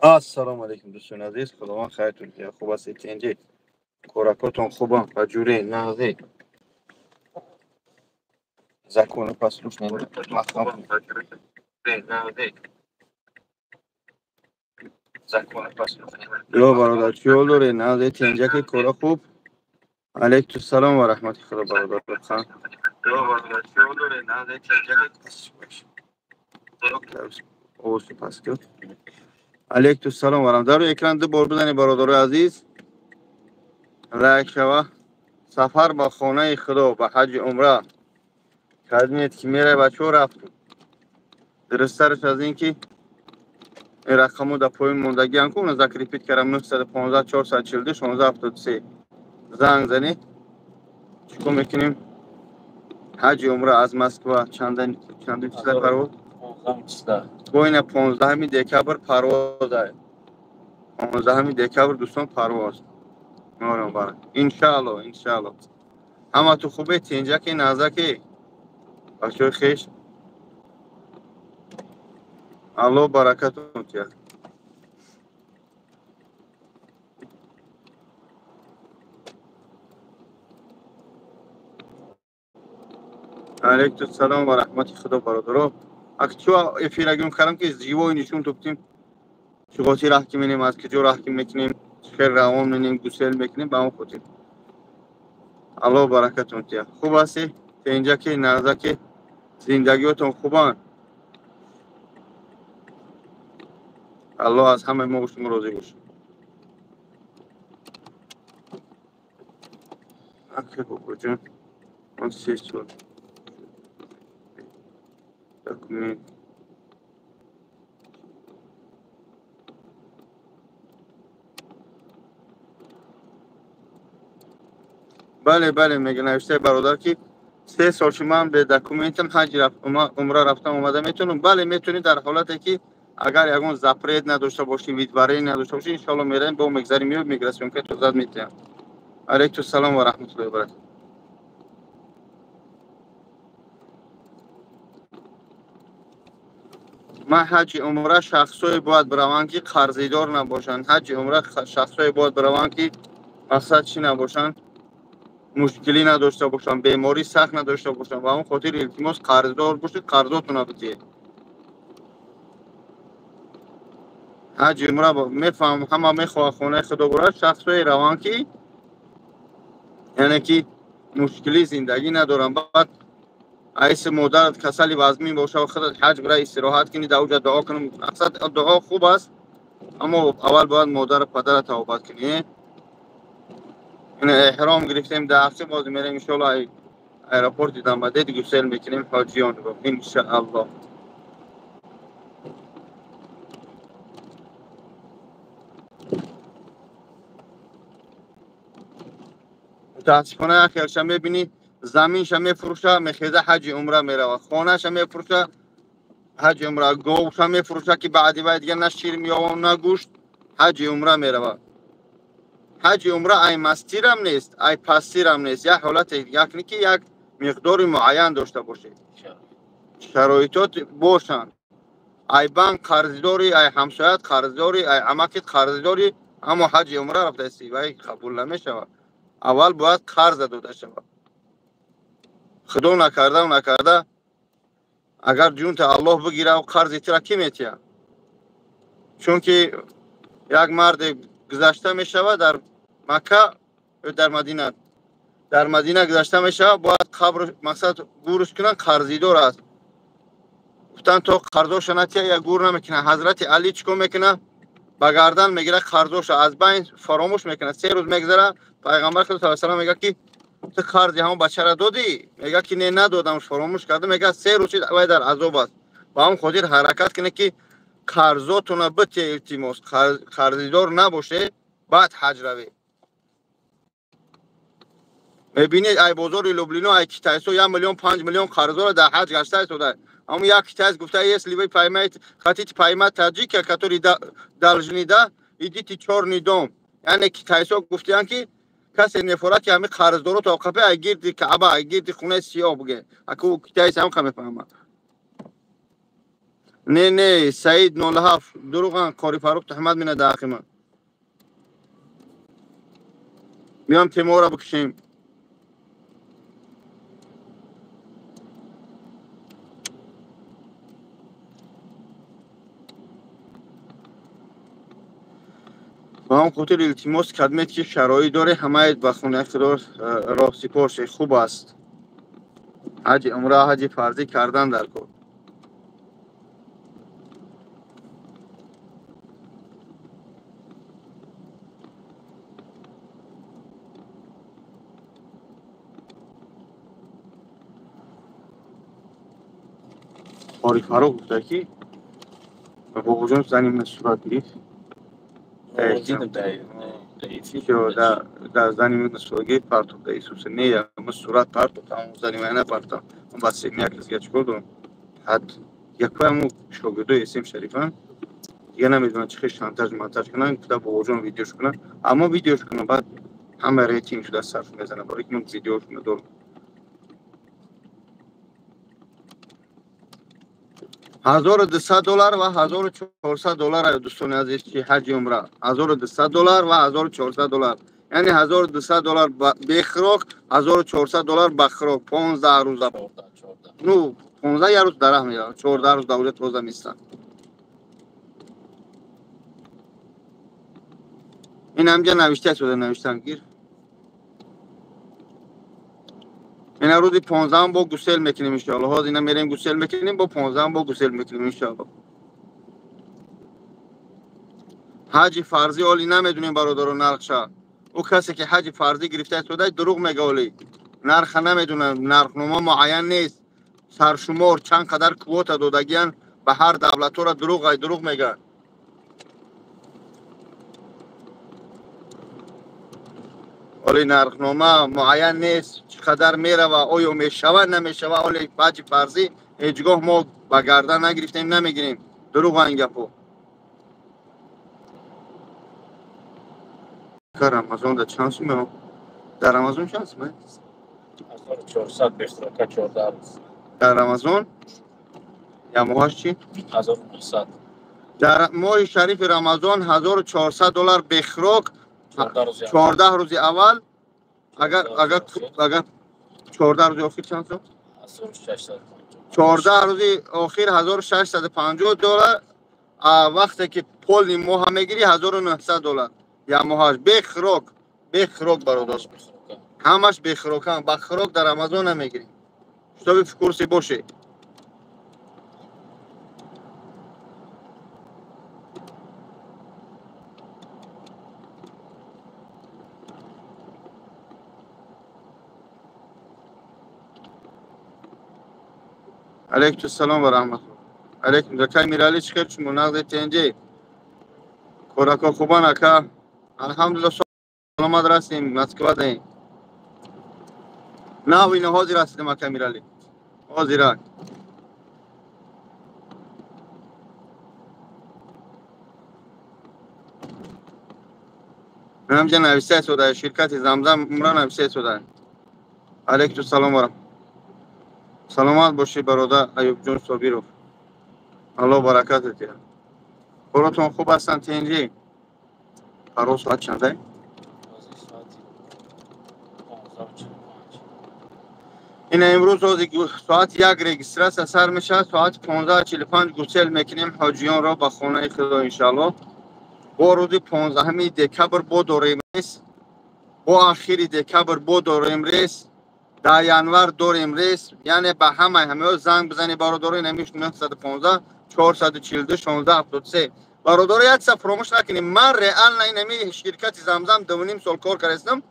Ассалому алайкум дӯстони азиз, Худованд хайртон диҳад. Хуб ҳастед, тинҷӣ? Коракотон хубам, ба ҷуре нағзӣ. Законопослушный ё бародар, чӣ ҳол доред? Нағзӣ, тинҷаки, кора хуб? Алайкум салом ва раҳмати Худо бародар. Овозу пас кун. Алейкум салом ва раҳмат. Дар экран ду бор бизанед бародарои азиз. Лайк шава. Сафар ба хонаи Худо, ба ҳаҷи умра. Кадмет ки мерай бачаҳо рафту. Дурусттараш аз ин ки ин рақамҳо дар поён мондагиам ку, закрепить кардам 915 442 1673. Занг занед. Чӣ кор мекунем? Ҳаҷи умра аз Москва чандин чиза парвоз? Бо ина 15 декабр парвоз ай. 15 декабр дӯстон парвоз. Меорам барак. Иншаалло, иншаалло. Ҳама ту хубе, тинҷаки, нағзаки? Бачаҳои хеш. Аллоҳ баракатон диҳад. Алейкум салом ва раҳмати Худо бародаро. Акчу эфира гум кардам ки живой нишон туптим. Чӣ раҳ ки менем, аз куҷо раҳ ки мекунем, чӣ хел равон менем, гусел мекунем, ба он хотир. Аллоҳ баракатон диҳад. Хуб ҳастӣ? Тинҷаки, нағзаки? Зиндагиётон хубанд? Аллоҳ аз ҳамаи мо шумо розӣ бошад. Ака бобоҷон, ман 3 сол документ бале, бале, мега навиштаи бародар ки 3 сол шуд ман бе документам ҳаҷ умра рафтам омада метавонам. Бале, метавонӣ дар ҳолате ки агар ягон запрет надошта бошӣ, выдворение надошта бошӣ, иншоалло мераем, бо мегзарем, меоем, миграционка то зад метиҳам. Алейкум салом ва раҳматуллоҳи ва баракатуҳ. Ман ҳаҷи умра шахсое бояд бираванд ки қарзидор набошанд. Ҳаҷи умра шахсое бояд бираванд ки мақсад чӣ набошанд, мушкилӣ надошта бошанд, беморӣ сахт надошта бошанд. Ба он хотир илтимос қарздор бошед, қарзотонро бидиҳед. Ҳаҷи умра мефаҳмам, ҳама мехоҳад хонаи Худо бурад, шахсое раванд ки яъне ки мушкилии зиндагӣ надоранд. Баъд айси модарат касали вазмин боша ва худат ҳаҷ бира истироҳат кунӣ, дар уҷа дуо кунӣ. Мақсад дуо хуб аст, аммо аввал бояд модару падарат тавбат кунӣ. Ин эҳром гирифтем, дар ақши боз мерем иншоалло аэропорти Дамбадед гусел мекунем ҳоҷиёнро иншаалло. Мутаассифона як хелша мебинӣ, заминша мефурӯша, мехеза ҳаҷи умра мерава, хонаша мефурӯша, ҳаҷи умра, говша мефурӯша ки баъди вай дигар на шир меёвам, на гӯшт, ҳаҷи умра мерава. Ҳаҷи умра ай мастирам нест, ай пастирам нест. Як ҳолате якни ки як миқдори муайян дошта бошед, шароитот бошанд. Ай банк қарздорӣ, ай ҳамсоят қарздорӣ, ай амакит қарздорӣ, аммо ҳаҷи умра рафтаисти, вай қабул намешавад. Аввал бояд қарза дода шавад. Худо накарда накарда агар ҷунта Аллоҳ бигирад, қарзи тура кӣ метиҳад? Чунки як марде гузашта мешавад дар Макка ё дар Мадина, дар Мадина гузашта мешавад, бояд қабр мақсад гӯрш кунанд, қарзидор аст. Гуфтанд то қарзоша натиҳад, як гӯр намекунад. Ҳазрати Алӣ чӣ кор мекунад? Ба гардан мегирад қарзоша, аз байн фаромӯш мекунад. 3 рӯз мегузарад, пайғамбар саллаллоҳу алайҳи васаллам мегӯяд ки ту қарзи ҳамон бачаро додӣ? Мегӯяд ки не, надодам, фаромӯш кардам. Мегӯяд 3 рӯз шуд, вай дар азоб аст. Ба ҳамон хотир ҳаракат кунед ки қарзотонро битиҳед, илтимос, қарзидор набошед, баъд ҳаҷ равед. Мебинед ай бозори Люблино, ай китайсо 1 миллион 5 миллион қарзора дар ҳаҷ гашта истода. Аммо як китаец гуфта, если вы поймаете, хотите поймать таджика, который должны, да, идите чёрный дом. Яъне китайсо гуфтиянд ки касе мефорад ки ҳамин қарздоро то қафе ай гирди Каъба, ай гирди хонаи сиёҳ буге. Аку китаец ҳам қа мефаҳмад. Не, не, Саид 07 дурӯған, Қори Фаруқ туҳмат мена дар ҳаққи ман. Биём темора бикушем. Ба ҳам хотир илтимос кардмед, ки шароит доре, ҳамаед ба хонаи худо роҳ сипор шед, хуб аст. Ҳаҷи умра, ҳаҷи фарзӣ кардан дар кор. Қори Фаруқ гуфта, ки бобоҷон зани ман сурат гирифт. Да, зани ман сурат гирифт, партоб да Исусе. Не, ман сурат партоб, тамом зани ман напартам. Ман ба семи як кас чикор дорам? Ҳад якои ҳамун шогирдои Эсем Шарифан дига намедонам чӣ хел шантаж монтаж кунанд, гуфта бобоҷон видеош кунанд. Аммо видеош кунам, баъд ҳама рейтинг шуда сарф мезанад, барои ки ман видеошро дорам. $1200 ва $1400 дӯстони азиз, чи ҳаҷи умра. $1200 ва $1400. Яъне $1200 бехӯрок, $1400 ба хӯрок, 15 рӯза. Ну, 15 як рӯз дар раҳ меравад, 14 рӯз дар оҷа тоза меистанд. Ин ҳамҷа навишта шуда, навиштан гир. Ина рӯзи 15 бо гусел мекунем иншоалло. Ҳозир ина мерем гусел мекунем, бо 15 бо гусел мекунем иншоалло. Ҳаҷи фарзӣ оли намедонем бародаро нархша. Ӯ касе ки ҳаҷи фарзӣ гирифта истода дурӯғ мега оли. Нарха намедонам, нархнома муайян нест. Саршумор чанд қадар квота додагиян ба ҳар давлатҳоро дурӯғ мегӯянд. Оли нархнома муайян нест, чӣ қадар мерава, оё мешава, намешава. Оли ҳаҷи фарзӣ ҳеҷ гоҳ мо ба гардан нагирифтем, намегирем. Дурӯғ ин гапо. Рамазон да чанд сум? Дар Рамазон чанд сум? 1400 бехӯрока, 14 рӯз. Дар Рамазон? Я моҳаш чӣ? 1900. Дар моҳи шарифи Рамазон $1400 бехӯрок, 14 рӯзи аввал. Агар 14 рӯзи охир чанд сум? 14 рӯзи охир $1650. Вақте ки полни моҳа мегирӣ $1900. Я моҳаш бехӯрок, бехӯрок бародар. Ҳамаш бехӯрокан, ба хӯрок дар Рамазон намегирӣ. Шутоби курси бошӣ. Алейкум салом ва раҳматуллоҳ. Алейкум закай Мирали, чӣ хел шумо нағзи тенҷи? Корако хубан ака? Алҳамдулиллоҳ саломат растем, Москва даем. Нав ина ҳозир ҳастем ака Мирали. Ҳозирак. Ҳамҷа нависта истода, ширкати Замзам умра нависта истода. Алейкум салом ва раҳматуллоҳ. Саломат бошӣ бародар Аюбҷон Собиров. Аллоҳ баракатат диҳад. Коротон хуб ҳастанд тенҷи? Паро соат чанда? Ина имрӯз ҳозир соат 1 регистратсия сар мешавад, соати 15:45 гусел мекунем ҳоҷиёнро ба хонаи худо иншааллоҳ. Бо рӯзи 15 декабр бо дорем рейс, бо ахири декабр бо дорем рейс, дар январ дорем рейс. Яъне ба ҳамаи ҳамаҳо занг бизанед бародаро, ин ҳамин 915 442 1673. Бародаро, як чиза фаромӯш накунед, ман реально ин ҳамин ширкати Замзам 2.5 сол кор кардастам.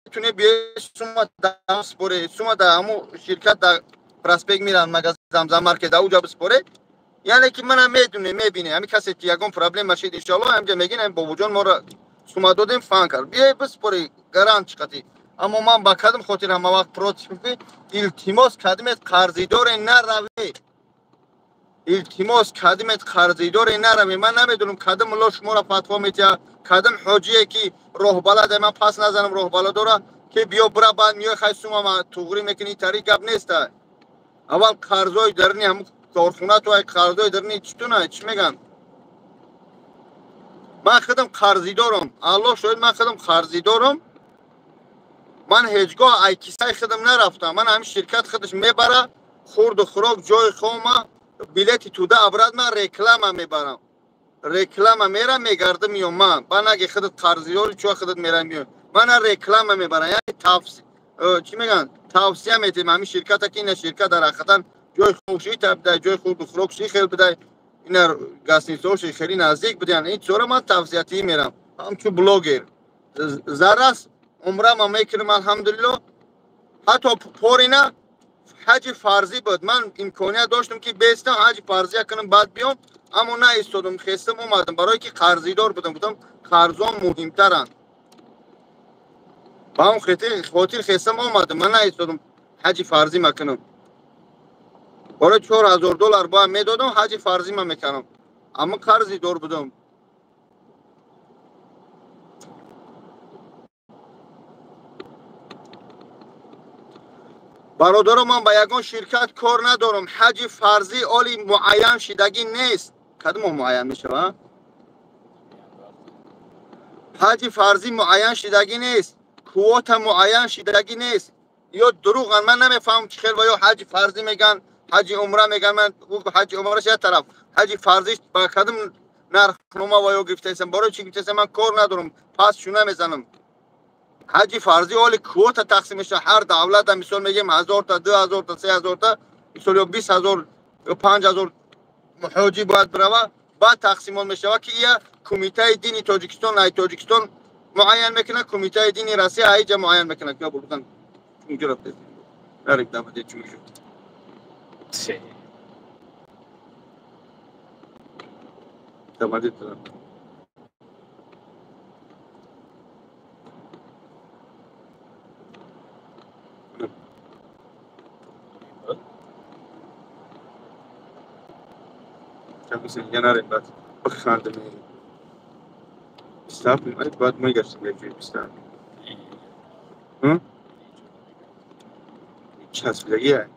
Метунед биёед сума дар споре, сума дар ҳамун ширкат дар проспект миранд, магазин Замзам маркет, дар уҷа биспоре. Яъне ки манам медонем, мебинем ҳамин касе ки ягон проблема шид иншоаллоҳ ҳамҷа мегин, ҳамин бобоҷон моро сума додем, фан кард. Биёед биспоре, гарант чиқати. Аммо ман ба кадом хотир ҳама вақт против илтимос кардимед қарзидоре наравед. Илтимос кардимед қарзидоре наравед. Ман намедонам кадом мулло шуморо фатво метиҳад, кадом ҳоҷие ки роҳбалад, ман пас назанам роҳбаладора, ки биё бира, баъд миёй хай сума ма туғрӣ мекунӣ, тари гап неста. Аввал қарзои дарни ҳамун Корхона ту ай қарзои дарни читуна чӣ меган? Ман худам қарзидорам. Аллоҳ шоҳид, ман худам қарзидорам. Ман ҳеҷгоҳ ай кисаи худам нарафтам. Ман ҳамин ширкат худаш мебара, хурду хӯрок, ҷои хома, билети туда обрат ман реклама мебарам. Реклама мерам, мегардам миём ман. Ба наги худат қарзидори, чӯ худат мерам миём. Ман реклама мебарам. Яъне чӣ меган? Тавсия метем ҳамин ширката ки ина ширкат дар ҳақиқатан ҷои хобши табдай, ҷои хурду хӯрокши хел бидай, ина гостиницаҳоши хеле наздик будиян. Ин чизҳоро ман тавсиятӣ мерам. Ҳамчун блогер. Зарас умрама мекунам, алҳамдулиллоҳ. Ҳатто порина ҳаҷи фарзӣ буд. Ман имконият доштам ки бестам ҳаҷи фарзия кунам, баъд биём, аммо наистодам, хестам омадам, барое ки қарзидор будам. Гуфтам қарзон муҳимтаранд. Ба он хотир хестам омадам. Ман наистодам ҳаҷи фарзӣ макунам. Барои $4000 бояд медодам, ҳаҷи фарзӣ ма мекардам. Аммо қарзидор будам. Бародаро, ман ба ягон ширкат кор надорам. Ҳаҷи фарзӣ оли муайян шидагӣ нест. Кадом моҳ муайян мешавад? Ҳаҷи фарзӣ муайян шидагӣ нест. Квота муайян шидагӣ нест. Ё дурӯған, ман намефаҳмам чӣ хел ва ё ҳаҷи фарзӣ меган, ҳаҷи умра меган. Ман ҳаҷи умраш як тараф, ҳаҷи фарзиш ба кадом нархнома ва ё гирифтаистам, барои чӣ гирифтаистам, ман кор надорам, пас шуна мезанам. Ҳаҷи фарзӣ оли квота тақсим мешавад. Ҳар давлата мисол мегем 1000 та, 2000 та, 3000 та, мисол ё 20 000 ё 5000 муҳоҷӣ бояд бирава, баъд тақсимот мешавад, ки ия кумитаи дини Тоҷикистон ай Тоҷикистон муайян мекунад, кумитаи дини Россия айҷа муайян мекунад. Ё бурдан чунҷо рафтед. Нарик дамаде чунҷо. Дамаде Янарем баъд бихандем. 27 баъд мегаштем як ҷои 27. Часпидагия?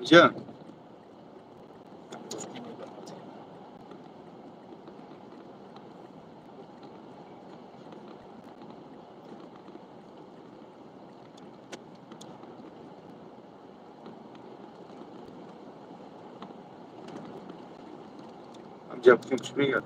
Инҷа? Ҳамҷа чӣ мегӯяд?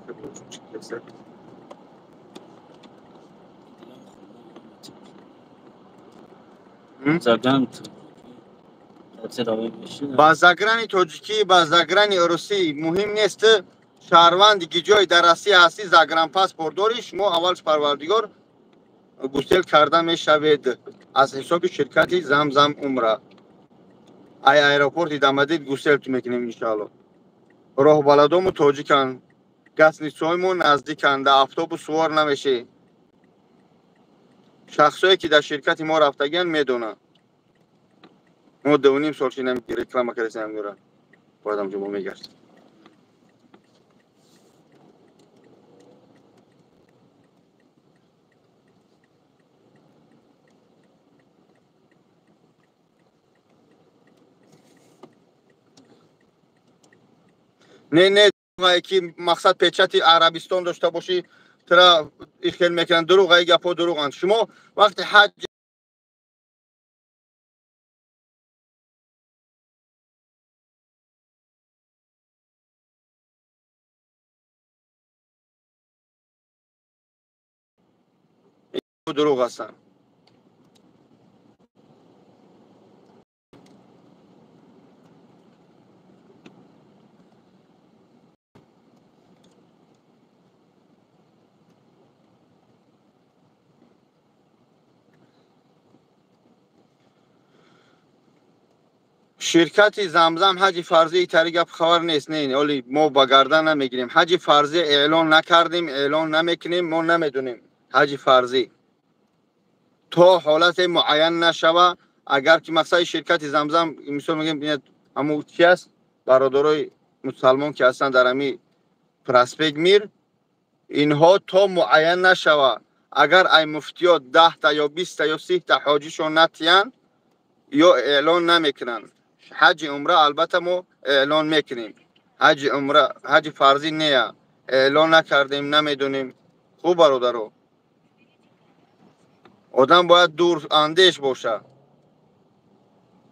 Ба заграни тоҷикӣ, ба заграни русӣ муҳим нест. Шаҳрванди ки ҷой дар Россия ҳастӣ, загранпаспорт дорӣ, шумо аввалш парвардигор гусел карда мешавед аз ҳисоби ширкати Замзам Умра. Ай аэропорти Дамадид гусел мекунем иншоалло. Роҳбаладому тоҷиканд, гостиницаҳои мо наздиканд, дар автобус сувор намешӣ. Шахсое ки дар ширкати мо рафтагианд медонанд. Мо 2.5 сол шинам реклама кардем, дора. Бояд ҳамҷо мо мегаштем. Не, не, ки мақсад печати Арабистон дошта бошӣ, тура ихел мекунанд. Дурӯғ, ай гапҳо дурӯғанд. Шумо вақти ҳаҷ дурӯғ ҳастанд. Ширкати Замзам ҳаҷи фарзии тари гап хабар нест. Не, оли мо ба гардан намегирем. Ҳаҷи фарзӣ эълон накардем, эълон намекунем, мо намедонем. Ҳаҷи фарзӣ то ҳолате муайян нашава, агар ки мақсади ширкати Замзам, мисол мегӯем, бинед, ҳамун чи аст, бародарои мусалмон ки ҳастанд дар ҳами Проспект Мир инҳо то муайян нашава. Агар ай муфтиё 10 та ё 20 та ё 30 та ҳоҷишон натиянд, ё эълон намекунанд. Ҳаҷи умра албатта мо эълон мекунем. Ҳаҷи умра, ҳаҷи фарзӣ нея, эълон накардем, намедонем. Хуб, бародаро, одам бояд дур андеш боша.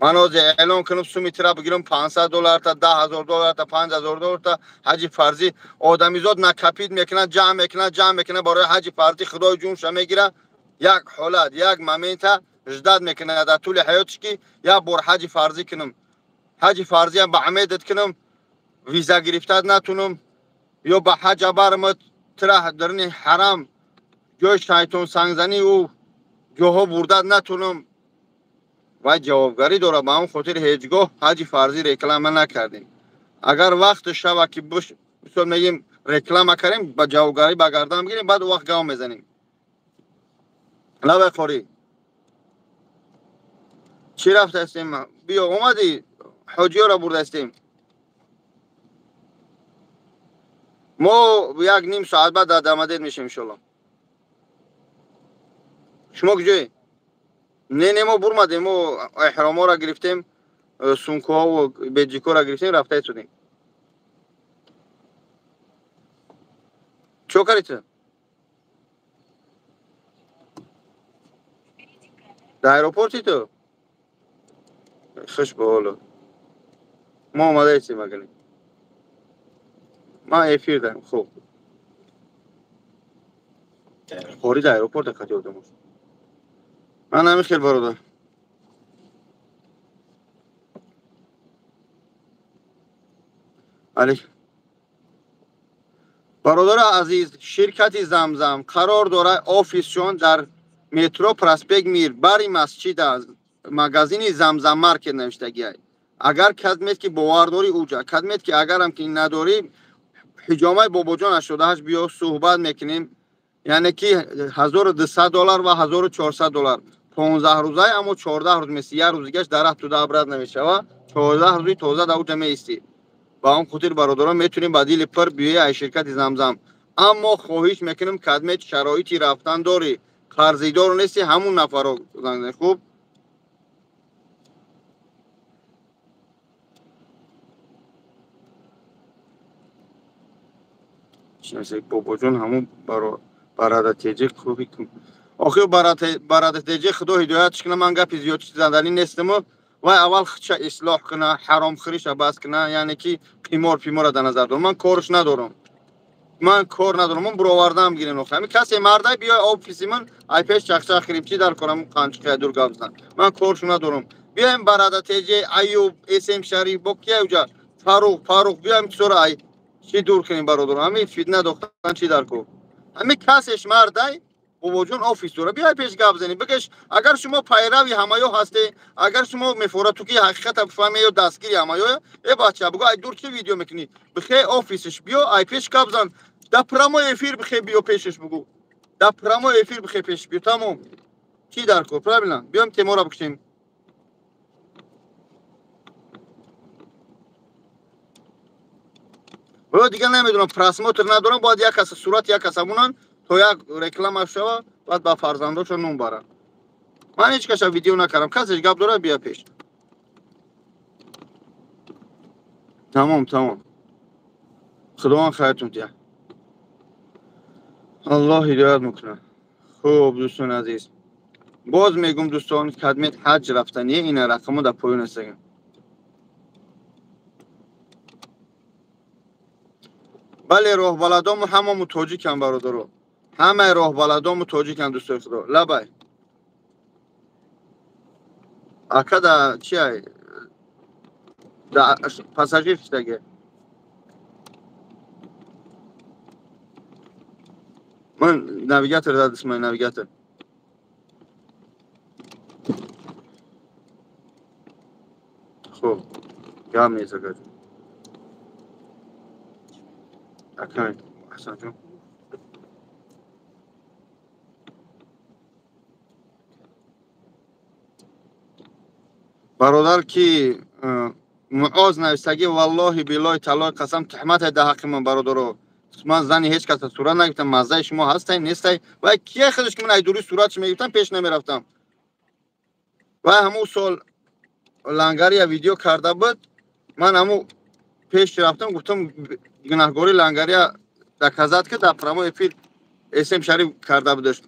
Ман ҳозир эълон кунам, суми тира бигирам, 500 долларта, 10 000 долларта, 5000 долларта. Ҳаҷи фарзӣ одамизод накопить мекунад, ҷамъ мекунад, ҷамъ мекунад барои ҳаҷи фарзӣ. Худои ҷунша мегира, як ҳолат, як момента ждать мекунад дар тӯли ҳаётиш, ки як бор ҳаҷи фарзӣ кунам. Ҳаҷи фарзиам ба умедат кунам, виза гирифтат натунам ё ба ҳаҷа бармад, тира дарни ҳарам, ҷои шайтон сангзанӣ, ӯ ҷоҳо бурдат натунам. Вай ҷавобгарӣ дорад. Ба ҳамон хотир ҳеҷ гоҳ ҳаҷи фарзӣ реклама накардем. Агар вақт шава, ки мисол мегӯем, реклама кардем, ба ҷавобгарӣ ба гардан бигирем, баъд вақт гав мезанем. Лабай қорӣ, чӣ рафтастем? Биё, омадӣ, ҳоҷиёро бурдастем. Мо як ним соат баъд дар Дамадед мешем, иншолло. Шумо куҷое? Не, не, мо бурмадем, мо эҳроморо гирифтем, сумкаҳову беджикоро гирифтем, рафта истодем. Чо кардӣ ту? Дар аэропорти ту? Хуш ба ҳоло, мо омада истем. Агани ман эфир дарем. Хуб, қори дар аэропорта кати одамош. Ман ҳамин хел, бародар. Алик, бародари азиз, ширкати Замзам қарор дорад, офисшон дар метро Проспект Мир, бари масҷид аст, магазини Замзам Маркет навиштагиай. Агар кадмет ки бовар дорӣ, уҷа кадмет ки, агарам ки надорӣ, ҳиҷомаи Бобоҷон 88, биё, суҳбат мекунем. Яъне ки 1200 доллар ва 1400 доллар, 15 рӯзае, аммо 14 рӯз меси, як рӯз дигаш дар туда обрат намешава. 14 рӯзи тоза дар уҷа меистӣ. Ба он хотир, бародарон, метавонем ба дили пир биёи ай ширкати Замзам. Аммо хоҳиш мекунем, кадмет шароити рафтан дорӣ, қарзидор нести, ҳамун нафарро занг зани. Хуб. Бобоҷон, ҳамун барада теҷи хуби. Охир барада теҷи, худо ҳидоятш куна. Ман гапи зиёд заданӣ нестаму. Вай аввал худша ислоҳ куна, ҳаромхӯриша бас куна, яъне ки қимор пимора дар назар дорам. Ман корш надорам, ман кор надорам, ман буровардаам гирем. Охир ҳамин касе мардай, биёй офиси ман, ай пеш чахчах кирим. Чӣ дар корам қанчиқая дур гап зан? Ман коршу надорам. Биёем, барада теҷе, Аюб, Эсем, Шариф, бо кия уҷа, Фарух, Фарух, биёем, чизора ай чӣ дур кунем, бародаро. Ҳамин фитна дохтан чӣ дар кор? Ҳамин касеш мардай, Бобоҷон офис дора, биёй пеш гап занем, бигеш. Агар шумо пайрави ҳамаё ҳасте, агар шумо мефорату ки ҳақиқата бифаҳме ё дастгири ҳамаё, э бача, бугӯ, ай дур чӣ видео мекунӣ? Бихе офисш, биё, ай пеш гап зан, дар прямой эфир бихе, биё пешаш бугӯ, дар прямой эфир бихе пеш биё, тамом. Чӣ дар кор? Правильно, биём, темора бикушем. Ё дигар намедонам, просмотр надорам, бояд як каса сурат, як каса монанд, то як реклама шава, баъд ба фарзандошон ном баранд. Ман ҳеҷ каша видео накардам. Касеш гап дорад, бия пеш. Тамом, тамом. Худованд хайртон диҳад, Аллоҳ ҳидоят мекунад. Хуб, дӯстони азиз, боз мегум, дӯстон, кадмет ҳаҷ рафтание, ина рақамо дар поён астагам. Бале, роҳбаладому ҳамаму тоҷикам, бародаро, ҳамаи роҳбаладому тоҷикам, дӯстои худо. Лабай, ака, да чи ай да пассажир шидаге. Ман навигатор дадисмай, навигатор. Хуб, гап нест, акаҷон. Ака Ҳасанҷон, бародар, ки Муоз навистагӣ, валлоҳи, биллоҳи, таллоҳи, қасам, туҳмате дар ҳаққи ман, бародаро. Ман зани ҳеҷ каса сурат нагирифтам. Маззаи шумо ҳастай, нестай. Вай кия худаш ки ман ай дури суратш мегирифтам, пеш намерафтам. Вай ҳамун сол лангария видео карда буд. Ман ҳамун пеш рафтам, гуфтам гунаҳгори лангария доказать ки дар прямой эфир СМ Шариф карда будаш.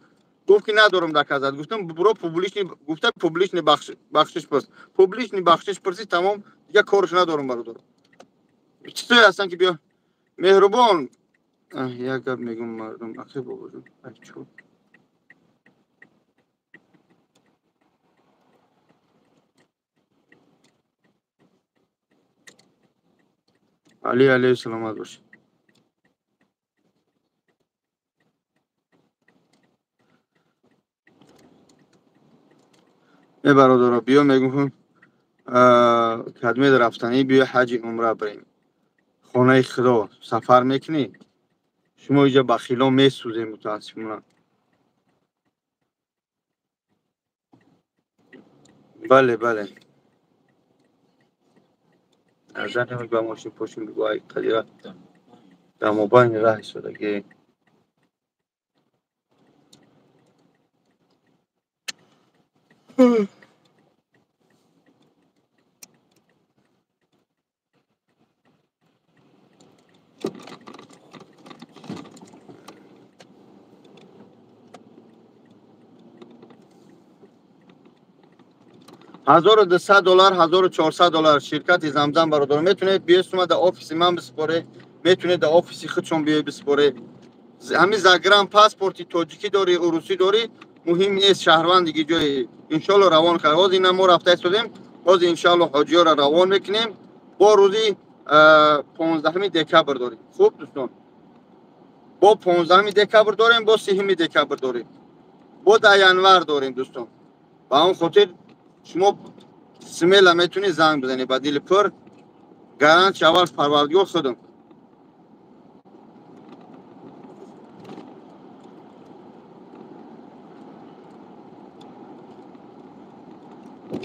Гуфт ки надорам доказать. Гуфтам буро публичный, гуфта публичный бахшиш пурс. Публичный бахшиш пурси, тамом, дигар корш надорам бародар. Чизое ҳастан ки биё меҳрубон. Як гап мегӯм мардум, ахи бобоҷон, ай чо. Али алейҳи саломат бошед. Э бародаро, биё мегӯм, кадмед рафтанӣ, биё ҳаҷи умра барем. Хонаи Худо сафар мекунӣ? Шумо иҷа бахило месӯзем мутаассифона. Бале, бале. Арзан ба мошин пошин бигӯ, ай қадира дар мобайни раҳ истодагӣ. $1200, $1400 ширкати Замзам бародаро метунед биёед сума дар офиси ман бисупоре, метунед дар офиси худшон биёед бисупоре. Ҳамин загран паспорти тоҷикӣ дорӣ, урусӣ дорӣ, муҳим нест, шаҳрвандиги ҷои иншоалло равон кард. Ҳозир ина мо рафта истодем, ҳозир иншоалло ҳоҷиёро равон мекунем. Бо рӯзи 15 декабр дорем. Хуб дӯстон, бо 15 декабр дорем, бо 3 декабр дорем, бо 10 январ дорем дӯстон. Ба он хотир шумо смело метунӣ занг бизанӣ ба дили пур, гарант шавал Парвардигор худам.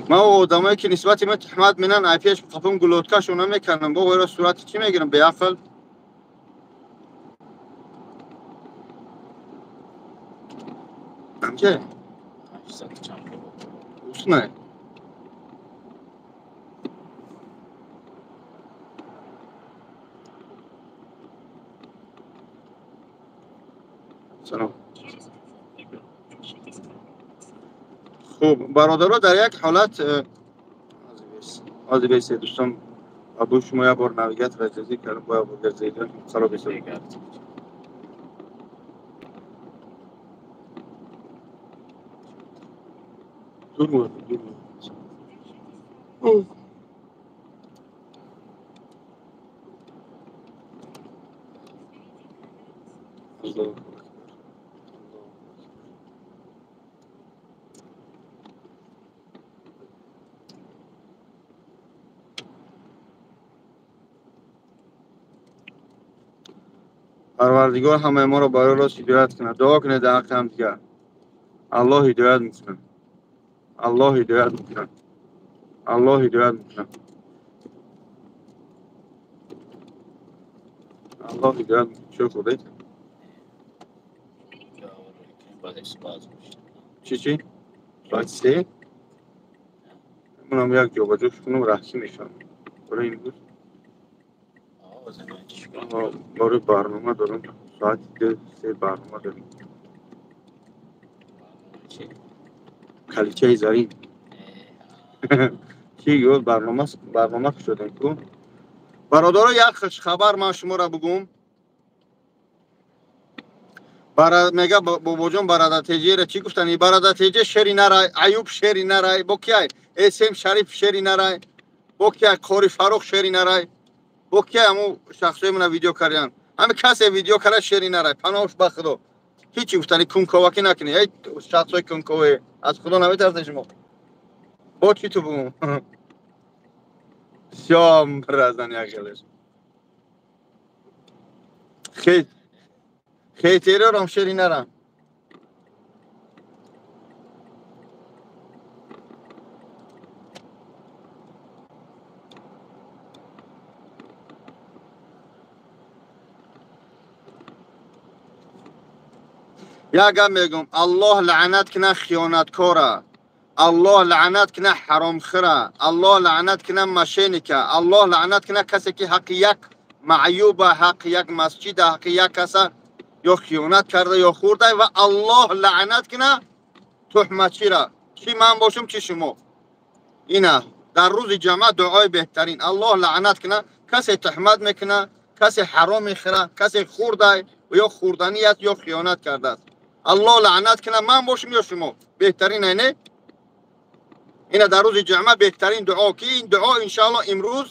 Ман одамое ки нисбати ман туҳмат менан, ай пеш қапам гулоткашо намекардам. Бо вайро сурати чӣ мегирам? Беақл. Амче? Усна. Салом. Хуб, бародаро, дар як ҳолат ҳозир бесед дӯстон, абу шумо як бор навигатор ҷазӣ кардам, бо як бор газидан хароб бесед. Дур буд, дур буд. Аллоҳу акбар. Парвардигор ҳамаи моро барои рост ҳидоят кунад. Дуо кунед дар ҳаққи ҳамдигар. Аллоҳ ҳидоят мекунад. Аллоҳ ҳидоят мекунад. Аллоҳ ҳидоят мекунад. Аллоҳ ҳидоят мекунад. Чӣ хӯрдед? Чӣ чӣ? Соати се? Манам як ҷобаҷош кунам, раҳсӣ мешавам. Барои имрӯз барои барнома дорам. Соати 2-3 барнома дорем. Каличаи зарин. Чӣ ёд барнома шудем ку? Бародаро, як хушхабар ман шуморо бугум. Мега бобоҷон барада теҷера чӣ гуфтани? Барада теҷе шери нарай, Аюб шери нарай, бо кияй? СМ Шариф шери нарай, бо кияй? Қори Фарух шери нарай, бо кияй? Ҳаму шахсои мана видео кардян. Ҳами касе видео карда шери нарай, паноҳш ба Худо. Ҳичи гуфтани кунковакӣ накунӣ. Эй шахсои кункове, аз Худо наметарсед шумо. Бо чӣ ту бугум? Всё мразан як хелеш. Хейт хейтерорам шери нарам. Як гап мегӯм, Аллоҳ лаънат кина хиёнаткора, Аллоҳ лаънат кина ҳаромхӯра, Аллоҳ лаънат кина мошенника, Аллоҳ лаънат кина касе ки ҳаққи як маъюба, ҳаққи як масҷида, ҳаққи як каса ё хиёнат карда ё хӯрда, ва Аллоҳ лаънат кина туҳматчира, чӣ ман бошам, чӣ шумо. Ина дар рӯзи ҷамъа дуои беҳтарин. Аллоҳ лаънат кина касе туҳмат мекуна, касе ҳаром мехӯра, касе хӯрда ё хӯрданӣ аст ё хиёнат кардааст. Аллоҳ лаънат кина ман бошам ё шумо. Беҳтарин не? Ина дар рӯзи ҷамъа беҳтарин дуо, ки ин дуо иншааллоҳ имрӯз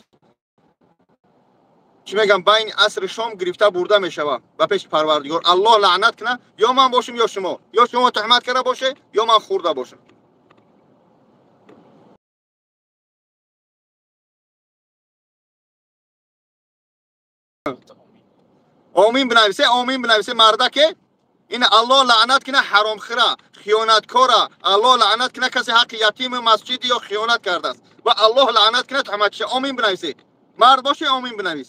чӣ мегам, байни асри шом гирифта бурда мешавад ба пеши Парвардигор. Аллоҳ лаънат кина ё ман бошам ё шумо, ё шумо туҳмат карда боше ё ман хӯрда бошам. Омин бинависе, омин бинависе мардаке. Ин Аллоҳ лаънат кина ҳаромхӯра, хиёнаткора, Аллоҳ лаънат кина касе ҳаққи ятими масҷиди ё хиёнат кардааст, ва Аллоҳ лаънат кина туҳматчиша. Омин бинависе. Мард боше, омин бинавис.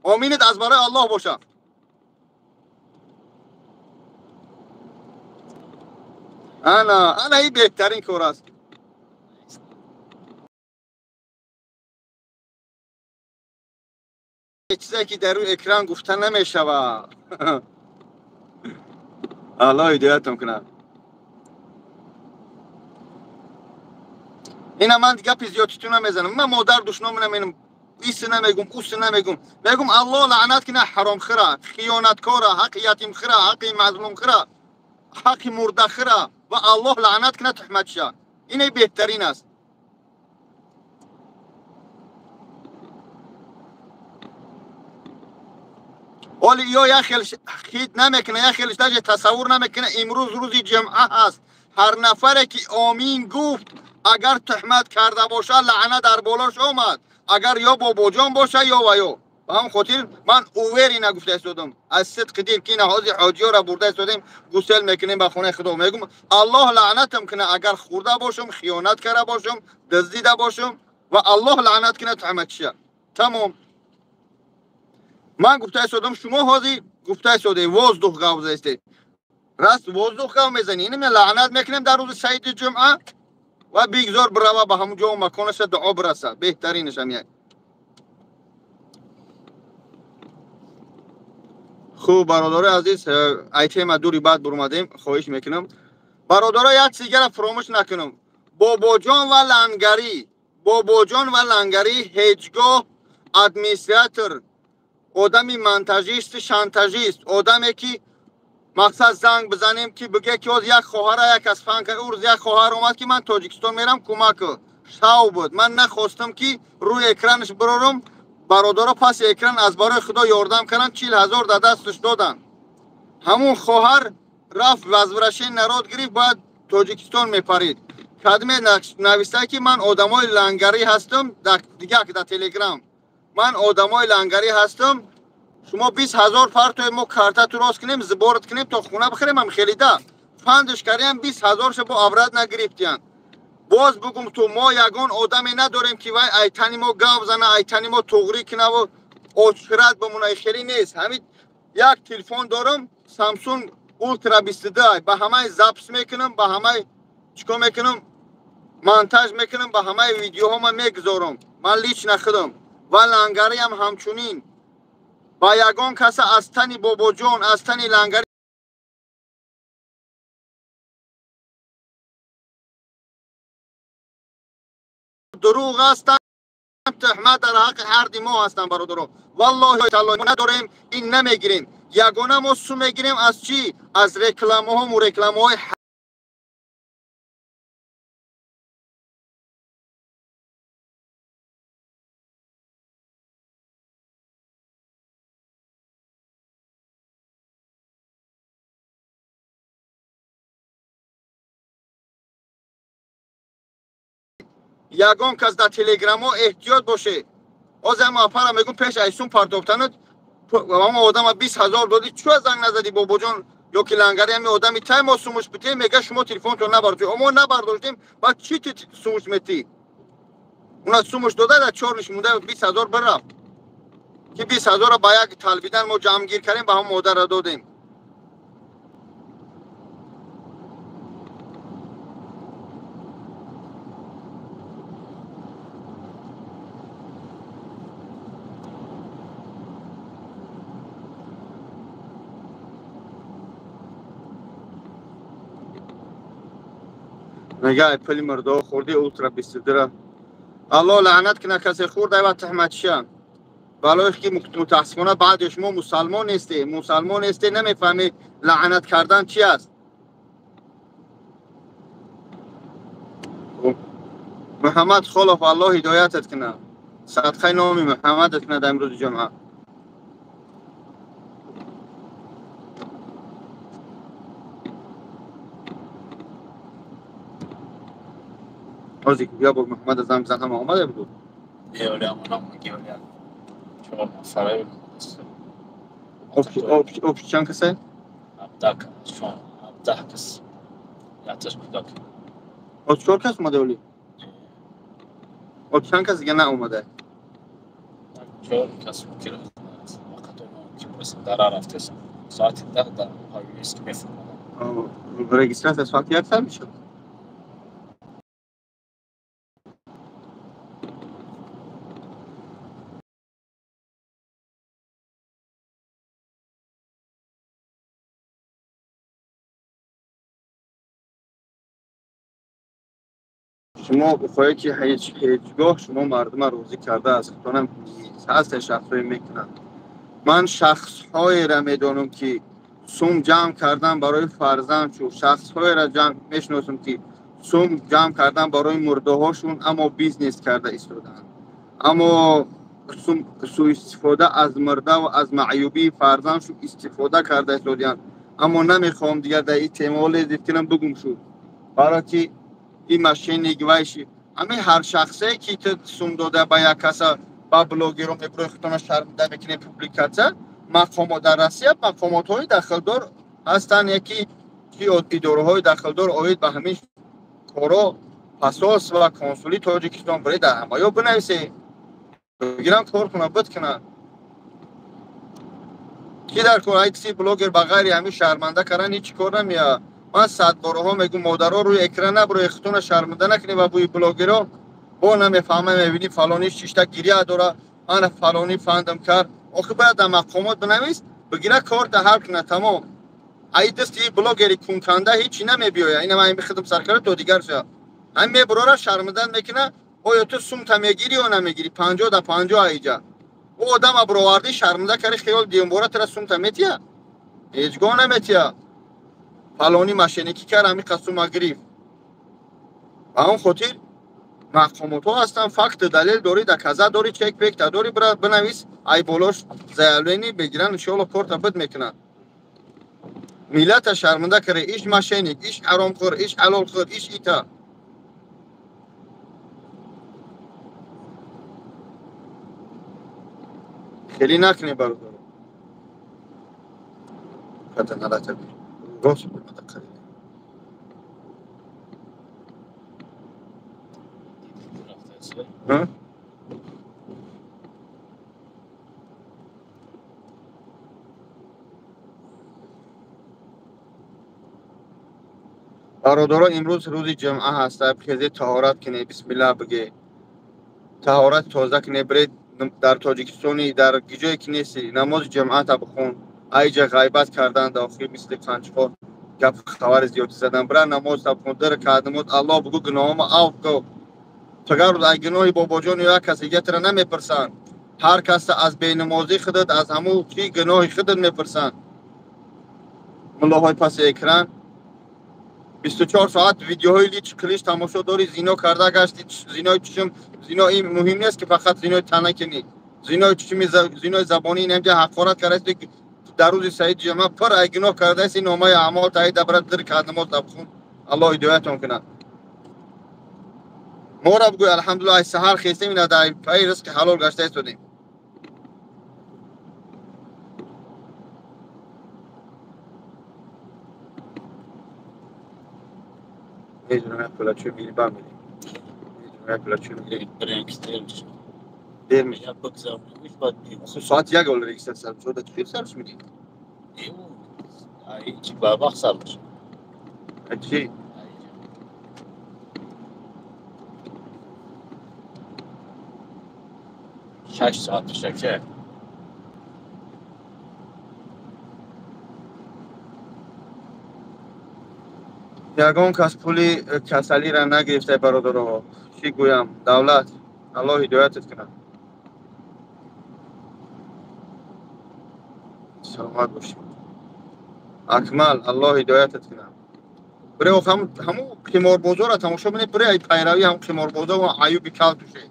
Оминат аз барои Аллоҳ боша. Ана, ана ин беҳтарин кор аст. Чизе ки дар рӯи экран гуфта намешавад. Аллоҳ ҳидоятам кунад. Ина ман гапи зиёдтиту намезанам. Ман модар душном наменам, ис намегум, ус намегум. Мегум Аллоҳ лаънат кина ҳаромхӯра, хиёнаткора, ҳаққи ятимхӯра, ҳаққи мазлумхӯра, ҳаққи мурдахӯра, ва Аллоҳ лаънат кина туҳматчиша. Ин беҳтарин аст. Оли ё як хел хит намекуна, як хелш даже тасаввур намекуна. Имрӯз рӯзи ҷумъа ҳаст. Ҳар нафаре ки омин гуфт, агар туҳмат карда бошад, лаъна дар болош омад. Агар ё бобоҷон боша ё ва ё. Ба ҳамон хотир ман уверена гуфта истодам, аз сидқи дил, ки ина ҳозир ҳоҷиёра бурда истодем, гусел мекунем ба хонаи Худо. Мегум Аллоҳ лаънатам куна агар хӯрда бошам, хиёнат карда бошам, дуздида бошам, ва Аллоҳ лаънат куна туҳматчиша. Тамом. Ман гуфта истодам, шумо ҳозир гуфта истодед, воздух гав заистед. Раст воздух гав мезанӣ. Ина лаънат мекунем дар рӯзи саиди ҷумъа ва бигзор бирава ба ҳамон ҷо маконаша дуо бираса. Беҳтаринаш ҳам як. Хуб, бародарои азиз, ай тема дури баъд бурмадем, хоҳиш мекунам. Бародаро, як чиз дигара фуромӯш накунам. Бобоҷон ва лангарӣ, Бобоҷон ва лангарӣ ҳеҷ гоҳ администратор, одами монтажист, шантажист, одаме ки мақсад занг бизанем ки бигӯя ки оз як хоҳара як аз фан кард, ӯ рӯз як хоҳар омад ки ман Тоҷикистон мерам кӯмак шав буд. Ман нахостам ки рӯи экранаш бирорам. Бародаро паси экран аз барои Худо ёрдам карданд, 40 000 дар дасташ доданд. Ҳамун хоҳар рафт возвращение народ гирифт, бояд Тоҷикистон мепарид. Кадме нависта ки ман одамои лангарӣ ҳастам, дигар дар Телеграм. Ман одамои лангарӣ ҳастам, шумо 20 000 партои мо картату рост кунем, зиборат кунем то хона бихарем, ҳам хелида. Фандш кардем, 20 000 бо обрат нагирифтиянд. Боз бугум ту, мо ягон одаме надорем ки вай айтани мо гав зана, айтани мо туғрӣ кунаву очхират бимона, хеле нест. Ҳамин як телефон дорам, Samsung Ultra 22, ба ҳамаи запис мекунам, ба ҳамаи чикор мекунам, монтаж мекунам, ба ҳамаи видеоҳо ман мегузорам. Ман лично худам. Ва лангариам ҳамчунин. Ба ягон каса аз тани Бобоҷон, аз тани лангари дурӯғ ҳастанд, туҳмат дар ҳаққи ҳарди мо ҳастанд, бародаро. Валлоҳи таъоло мо надорем, ин намегирем. Ягона мо су мегирем аз чӣ? Аз рекламаҳо, рекламаҳои ягон кас дар телеграмҳо эҳтиёт боше. Ҳозир ҳама апара мегӯм, пеш айсун партофтанат ҳама одама 20 000 додӣ, чӯ занг назадӣ бобоҷон ё ки лангари ҳами одами тай мо сумуш битем, мега шумо телефонтон набардоштем. Мо набардоштем, баъд чӣ ту сумуш метӣ? Уна сумуш дода дар чор ниш монда 20 000 бирафт. Ки 20 000 ба як талбидан мо ҷамъгир кардем, ба ҳам модарра додем. Мега пули мурдаҳо хӯрди ултра 22-ра. Аллоҳ лаънат кунад касе хӯрд, ай ва туҳматчия. Балое ки мутаассифона баъди шумо мусалмон несте, мусалмон несте, намефаҳмед лаънат кардан чи аст. Муҳаммад Холов, Аллоҳ ҳидоятат кунад. Садқаи номи Муҳаммадат кунад дар имрӯзи ҷумъа. Ҳозир бия бо Муҳаммад занг бизан, ҳама омада буд. Общ чанд касе? 17 кас. Якташ кӯдак. О чор кас омада оли? О чанд кас дига наомада? Чор кас дара рафтест. Соати 10 дар ҳавлист ки мефурмадам. Регистрация соати 1 сар мешавад? Шумо бихоҳед ки ҳеҷгоҳ шумо мардумро розӣ карда аз худтонам ҳаст шахсҳое мекунанд. Ман шахсҳоеро медонам ки сум ҷамъ кардан барои фарзандшон, шахсҳоеро мешиносам ки сум ҷамъ кардан барои мурдаҳошон, аммо бизнес карда истодаанд. Аммо суистифода аз мурда ва аз маъюбии фарзандшон истифода карда истодаанд. Аммо намехоҳам дигар дар ин темаҳо лезид кунам, бигум шуд. Барои ки ин мошенник вайши ҳамин ҳар шахсе ки ту сум дода ба як каса ба блогеро мебурои худтона шармида мекунед публикатсия, мақомот дар Россия мақомотҳои дахлдор ҳастанд, яки ки идораҳои дахлдор оид ба ҳамин коро посольство ва консули Тоҷикистон биред дар ҳамаё бинависед, бигирам кор кунам, буд кунам. Ки дар кор айси блогер ба ғайри ҳамин шарманда кардан ҳеҷ кор намеяд. Ман садбораҳо мегӯм модаро рӯи экран набуроед, худтона шарманда накунед ва бӯи блогеро бо намефаҳма, мебинӣ фалонӣ шишта гиря дора, ана фалонӣ фандам кард. Охир бояд дар мақомот бинавис, бигира корта ҳал кунад, тамом. Ай дасти ин блогери кунканда ҳечи намебиёяд. Ина ман худам сар кардам то дигар шавад. Ҳамин мебурора шармандан мекунад, оё ту сумта мегирӣ ё намегирӣ? 50 да 50 аиҷа. Ӯ одама буровардӣ шарманда карди, хиёл диюмбора тура сумта метия? Ҳеҷ гоҳ наметия. Фалонӣ мошенникӣ кард, ҳамин қасума гирифт. Ба он хотир мақомотҳо ҳастанд, факт далел дорӣ, доказа дорӣ, чек пекта дорӣ, бинавис, ай болош заявление бигиранд, иншоалло корта бид мекунанд. Миллата шарманда кард, иш мошенник, иш ҳаромхӯр, иш ҳалолхӯр, иш ита. Хеле накунед бародар. Хата налата бир. Рост бимада қариб. Бародаро, имрӯз рӯзи ҷумъа ҳаст, хезе таҳорат кунед, бисмиллаҳ бигӯед. Таҳорат тоза кунед, биред дар Тоҷикистони, дар ҷое ки нестӣ, намози ҷумъата бихон. Айҷа ғайбат кардан дохил мисли қанчқор гап хабари зиёдӣ задан. Бира намоз бихон, ду ракъат намоз, Аллоҳ бигӯ гуноҳома афв кун. Агар аз гуноҳи бобоҷон ё як касе дига тура намепурсанд. Ҳар кас аз бенамозии худат, аз ҳамун чи гуноҳи худат мепурсанд. Муллоҳои паси экран 24 соат видеоҳои лич клиш тамошо дорӣ, зино карда гашти, зинои чишм, зино ин муҳим нест ки фақат зинои тана кунӣ. Зинои чишми, зинои забонӣ инамҷа ҳақорат кардаст, дар рӯзи саиди ҷумъа пур ай гуноҳ кардаст, ин номаи аъмол таи дабра ду ракъат намоз бихун. Аллоҳ ҳидоятон кунад. Моро бигӯй алҳамдулиллоҳ, ай саҳар хестем, ина дар пайи ризқи ҳалол гашта истодем. Медонам як пулачӯ мири бамирем. Медонам як пулачӯ мири. Дер мешавад. Соати як ол регистрация сар мешавад. Чӣ сарш мири? Чӣ? Шаш соат пешаке. Ягон кас пули касалиро нагирифта, бародаро. Чӣ гӯям, давлат, Аллоҳ ҳидоятат кунад. Саломат бошед. Акмал, Аллоҳ ҳидоятат кунад. Бире ҳамун қиморбозорро тамошо бинед, бире ай пайравӣ ҳам қиморбозор ва Аюби кал туше.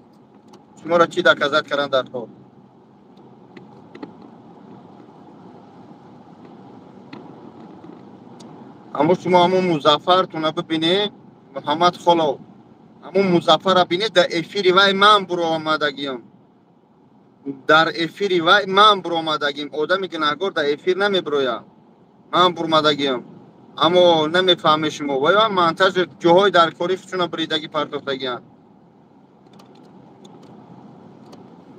Шуморо чӣ доказат кардан дар кор? Аммо шумо ҳамун Музаффартона бибинед, Муҳаммад Холов, ҳамун Музаффарро бинед, дар эфири вай ман буромадагиам. Дар эфири вай ман буромадагим. Одами гунаҳгор дар эфир намебирояд. Ман бурмадагиам. Аммо намефаҳмед шумо. Вай ҳам монтаж ҷоҳои дар кори худшона буридагӣ партофтагианд.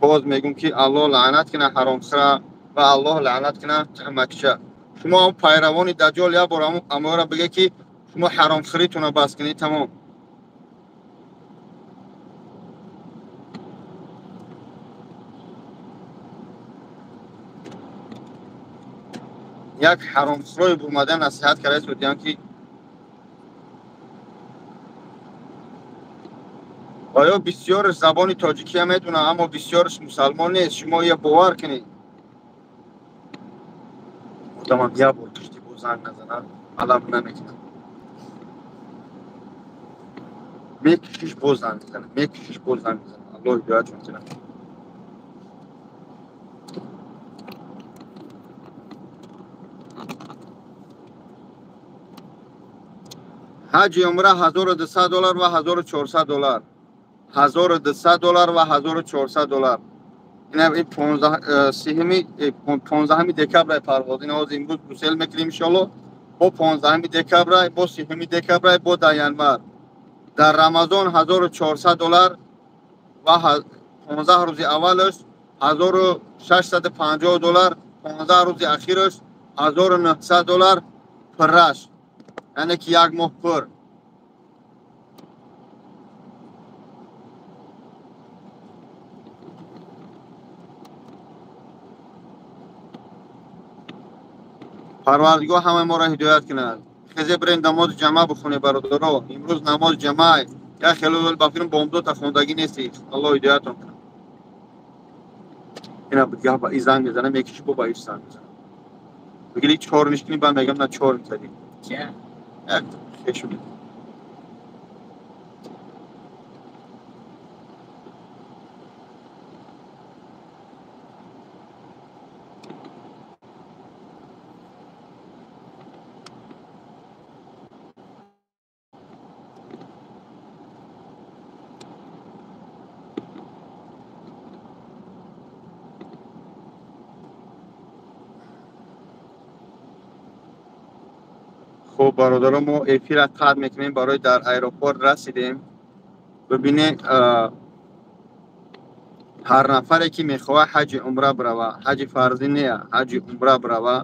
Боз мегӯм ки Аллоҳ лаънат кунад ҳаромхӯра ва Аллоҳ лаънат кунад туҳматкиша. Шумо ҳам пайравони Даҷҷол як бор аморо бигӯед ки шумо ҳаромхӯритонро бас кунед, тамом. Як ҳаромхӯрои бурмада насиҳат карда будем ки оё бисёрш забони тоҷикия медонад, аммо бисёрш мусалмон нест. Шумо я бовар кунед. Одамам як бор кишти бо занг назанад, алам намекунад. Мекишиш боз занг мезанад, мекишиш боз занг мезанад. Аллоҳ ҳидоятшон кунад. Ҳаҷи умра 1200 доллар ва 1400 доллар. 1200 доллар ва 1400 доллар. Инам ин 15 декабр парвоз. Ин ҳозир имрӯз гусел мекунем иншоаллоҳ. Бо 15 декабр, бо 3 декабр, бо 10 январ. Дар Рамазон 1400 доллар ва 15 рӯзи аввалаш 1650 доллар, 15 рӯзи ахираш 1900 доллар пурраш. Яъне ки як моҳ пур. Парвардигор ҳамаи моро ҳидоят кунад. Хезе бирем намози ҷамъа бихонем, бародаро. Имрӯз намози ҷамъа. Як хеле ба филм бомдота хондагӣ нестӣ. Аллоҳ ҳидоятон кунад. Ина дигар ба и занг мезанам, якиш бо ба иш занг мезанам. Бигирӣ чор нишкунӣ, баъд мегам на чор мекардӣ. Кия? Як хешу. Хуб бародарон, мо эфирро қатъ мекунем, барои дар аэропорт расидем. Бибинед, ҳар нафаре ки мехоҳад ҳаҷи умра бирава, ҳаҷи фарзӣ не, ҳаҷи умра бирава,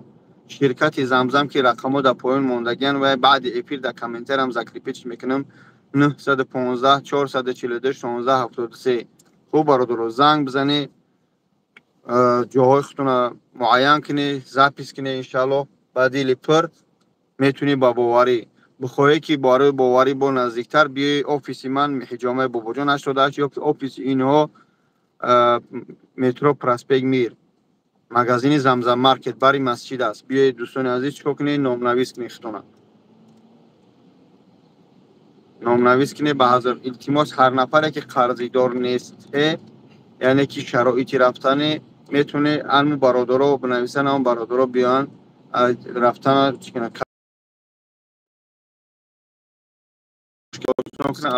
ширкати Замзам ки рақамҳо дар поён мондагианд ва баъди эфир дар комментариям закрепить мекунам 915 442 16 73. Хуб бародарон, занг бизанед, ҷоҳои худтонро муайян кунед, запис кунед, иншааллоҳ ба дили пур метавонӣ ба боварӣ. Бихоҳӣ ки барои боварӣ бо наздиктар биёи офиси ман Ҳиҷомаи Бобоҷон 88 ё ки офиси инҳо метро Проспект Мир, магазини Замзам маркет бари масҷид аст. Биёед дӯстони азиз, чикор кунед? Номнавис кунед худтона. Номнавис кунед ба ҳазор илтимос. Ҳар нафаре ки қарзидор нест, яъне ки шароити рафтане метавонед ҳамун бародаро бинависанд, ҳамун бародаро биёянд рафтана чӣ кунанд?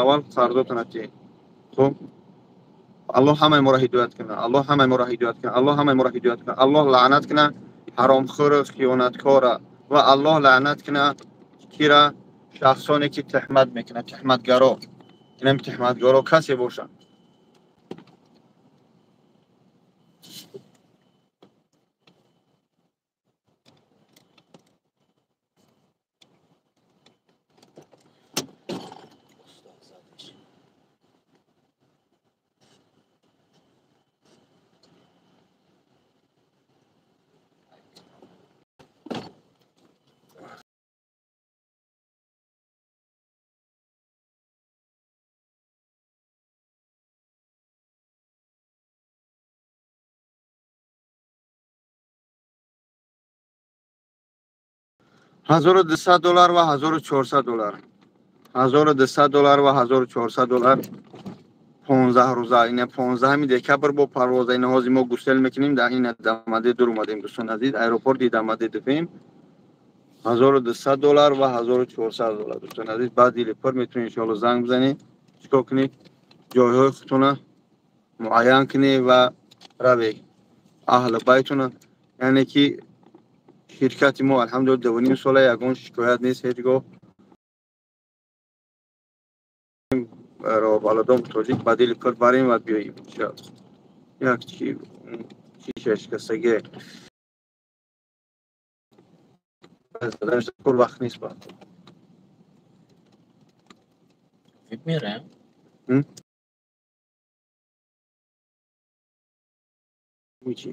Аввал фардотона тиҳед. Хуб, Аллоҳ ҳамаи моро ҳидоят кунад. Аллоҳ ҳамаи моро ҳидоят кунад. Аллоҳ ҳамаи моро ҳидоят кунад. Аллоҳ лаънат кунад ҳаромхӯру хиёнаткора ва Аллоҳ лаънат кунад кира шахсоне ки туҳмат мекунад, туҳматгаро. Инам туҳматгаро касе бошад. 1200 доллар ва 1400 доллар. 1200 доллар ва 1400 доллар. 15 рӯза, ина 15 декабр бо парвоза. Ина ҳозир мо гусел мекунем, дар ина Дамадедур омадем, дӯстон азиз, аэропорти Дамадедуфем. 1200 доллар ва 1400 доллар, дӯстон азиз. Баъд дили пур метавонед иншоалло занг бизанед, чикор кунед, ҷойҳои худтона муайян кунед ва равед аҳли байтона. Яъне ки ширкати мо, алҳамдулилла, 2.5 сола ягон шикоят нест ҳеҷ гоҳ. Роҳбаладон тоҷик ба дили пур барем ва биёем иншоалло. Як чи чиша шикастагие пур вақт нест ба. Мираем? Чӣ?